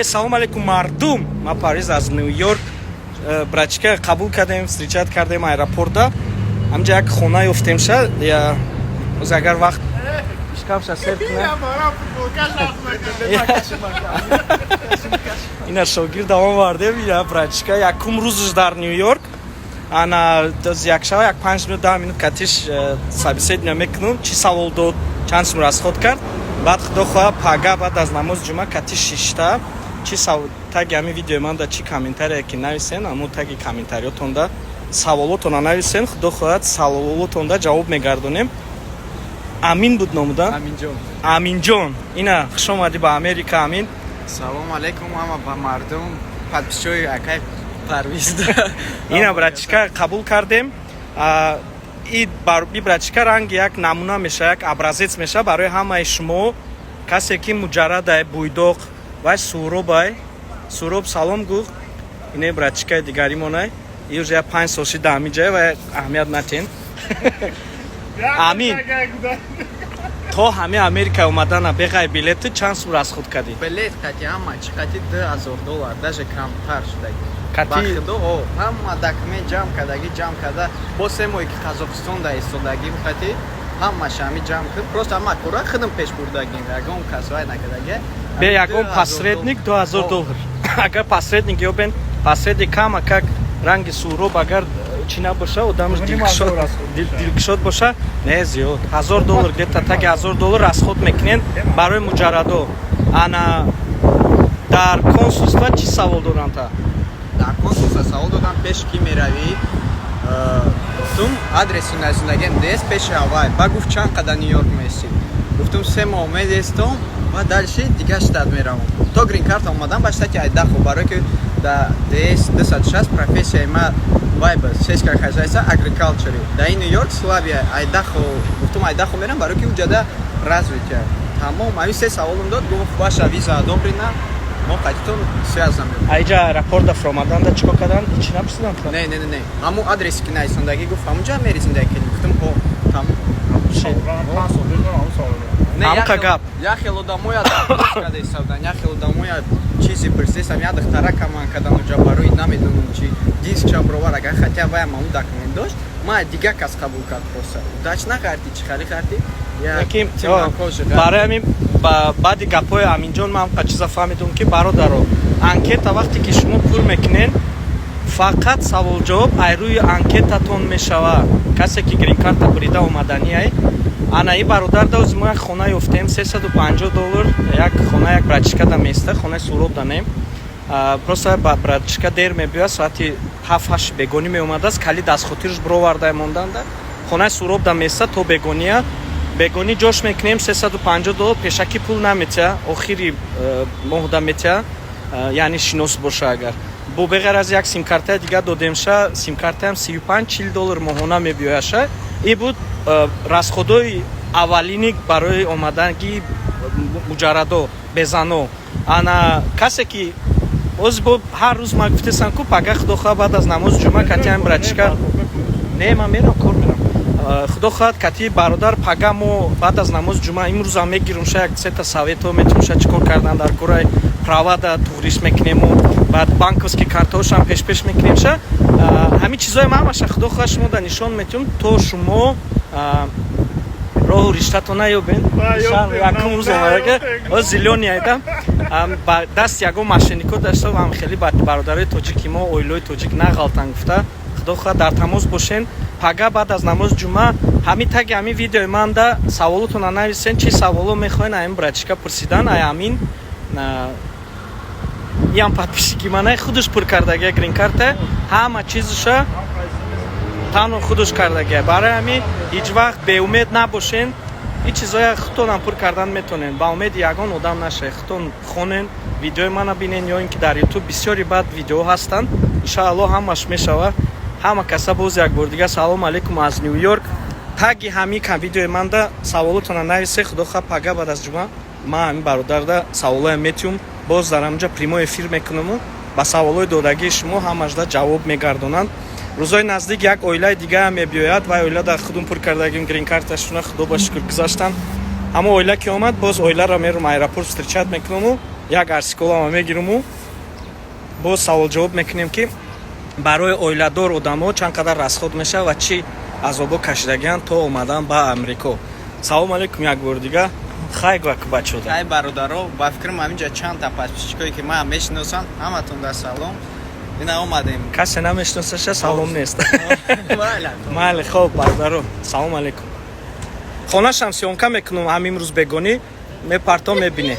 Салом алейкум, мардум! Ма Парвиз аз Ню Йорк. Братчика қабул кардем, встречать кардем аэропорта. Ҳамҷа як хона ёфтем ша. Я оз агар вақт шкафша сер кунам. Ина шогирд овардем, ина братчика якум рӯзш дар Ню Йорк. Ана як шава, як 5 минут, 10 минут катиш собеседование мекунум, чӣ савол дод, чанд сум расход кард. Баъд, худо хоҳа, пага баъд аз намози ҷумъа кати шишта чӣ савол, таги ҳамин видеои манда чӣ комментарие ки нависен, ҳамун таги комментариётонда саволотона нависен, худо хоҳад, саволотонда ҷавоб мегардонем. Амин буд номуда? Аминҷон. Аминҷон, ина хуш омадӣ ба Америка, Амин. Салом алейкум ҳама ба мардум, подписчои акай Парвиз. Ина братчика қабул кардем. И братчика ранги як намуна меша, як образец меша барои ҳамаи шумо, касе ки муҷаррадай, буйдоқ. Вай Суҳробай. Суҳроб, салом гӯ. Ине братчикаи дигаримонай, и уже як 5 сол шида ҳамин ҷай ва аҳамият натен. Амин, то ҳамин Америка омадана беғайр билети чанд сум расход кардӣ? Билет қати ҳама чӣ қати 2000 доллар, даже камтар шудаги. Кати? Ба худо, о, ҳама документ ҷамъ кардаги, ҷамъ карда, бо 3 моҳе ки Қазоқистон да истодагим, қати ҳамаша ҳами ҷамъ куд, просто ҳама кора худам пеш бурдагим, ягон кас вай накардаги. Бе ягон посредник 2000 доллар. Агар посредник ёбен, посредник кама как ранги Суҳроб, агар чӣ набоша, одамаш дилкушод боша, не зиёд, 1000 доллар, где-то таги 1000 доллар расход мекунен барои муҷаррадо. Ана дар консулства чӣ савол доданд та? Дар консулства савол додам, пеш ки меравӣ? Гуфтум, адреси назиндагиам дест пеши ҳавай. Ба гуфт, чанд қадар Ню Йорк месӣ? Гуфтум, 3 моҳ медестом ва дальше дигар штат меравам. То грин-карта омадам ба штати Айдахо, барое ки да DS 260 профессияи ма вай ба сельское хозяйство, agriculture. Да ин Ню Йорк слабия Айдахо. Гуфтум, Айдахо мерам, барое ки уҷада развитие. Тамом, ҳамин се саволам дод, гуфт, ваша виза одобрена, мо қатитон связь мекунем. Аиҷа аэропорта фуромаданда чӣ кор карданд? Ҳичи напурсиданд? Не, не, не, не, ҳамун адреси ки нависондагӣ, гуфт, ҳамунҷа мери зиндагӣ кунӣ? Гуфтум, ҳо, тамом. Не, Ҳамқа гап. Як хел одамоя дархост карда истодан, як хел одамоя чизе пурсидестам, як духтарака ман кардан уҷа барои намедонам чи диск шабровар, агар хотя ваям ҳамун документ дошт, ма дигар кас қабул кард, просто удачно қарти чи хали қарти. Яки, барои ҳамин баъди гапҳои Аминҷон ман ҳамқа чиза фаҳмидум, ки, бародаро, анкета вақте ки шумо пур мекунен, фақат саволҷавоб ай рӯи анкетатон мешавад. Касе ки грин-карта бурида омаданиай, ана и бародар да мо як хона ёфтем, 350 доллар як хона, як братчика да места, хонаи Суҳроб данем. Просто братчика дер мебиёяд, соати 7-8 бегонӣ меомадааст, кали дастхотирш бироварда монданда, хонаи Суҳроб да места то бегония. Бегонӣ ҷош мекунем, 350 доллар пешакӣ пул наметия, охири моҳда метия, яъне шинос боша агар. Бо беғайр аз як симкартаи дигар додемша, симкартаам 35-40 доллар моҳона мебиёяша. И буд расходои аввалини барои омадаги муҷаррадо, безано. Ана касе ки оз бо ҳар рӯз ма гуфтесам ку, пага, худо хоҳад, баъд аз намози ҷумъа катиам братчика, не, ман мерам, кор мерам, худо хоҳад, кати бародар пага мо баъд аз намози ҷумъа имрӯзам мегирум ша, як сета совето метум ша, чӣ кор кардан дар кораи правада туғриш мекунему, баъд банковский картаҳошам пешпеш мекунем ша. Ҳамин чизои ма ҳамаша, худо хоҳад, шумо да нишон метиҳум, то шумо роҳу риштато наёбен. Якум рӯз омадага о зелёный айда ба даст ягон мошеннико дашта ам хеле бародарои тоҷики мо, оилаи тоҷик нағалтан гуфта, худо хоҳад, дар тамос бошен. Пага баъд аз намози ҷумъа ҳамин таги ҳамин видеои манда саволотона нависен, чӣ саволо мехоҳен ҳамин братчика пурсидан. Ай ҳамин иам подписчики манай худаш пур кардагия грин-карта, ҳама чизаша танҳо худаш кардагия. Барои ҳамин ҳеҷ вақт беумед набошен, ин чизоя худтонам пур кардан метонен, ба умеди ягон одам нашавед. Худтон хонен, видеои мана бинен ё ин ки дар Ютуб бисёри баъд видеоҳо ҳастанд. Иншааллоҳ, ҳамаш мешава. Ҳама каса боз як бор дигар салому алейкум аз Ню Йорк. Таги ҳамин кам видеои манда саволотона нависе, худо хоҳад, пага баъд аз ҷумъа ман ҳамин бародарда саволоям метиҳум, боз дар ҳаминҷа прямой эфир мекунаму ба саволҳои додагии шумо ҳамашда ҷавоб мегардонанд. Рӯзои наздик як оилаи дигаам мебиёяд. Вай оила дар худум пур кардагим грин-карташуна, худо ба шукр, гузаштанд. Ҳамо оила ки омад, боз оиларо мерум аэропорт встречать мекунаму. Як RC Cola ма мегируму боз савол-ҷавоб мекунем, ки барои оиладор одамо чанд қадар расход мешавад ва чӣ азобо кашидагианд то омадан ба Амрико. Салом алейкум як бори дига. Хай гӯяк, бачода. Хай, бародаро, ба фикрам, ҳаминҷа чандта подписчик ое, ки ман мешиносам, ҳаматон да салом. Ина омадем. Касе намешиносаша, салом нест. Майли, хоб, бародаро, салом алейкум. Хонашам съёмка мекунам, ҳам имрӯз бегонӣ мепартом, мебине.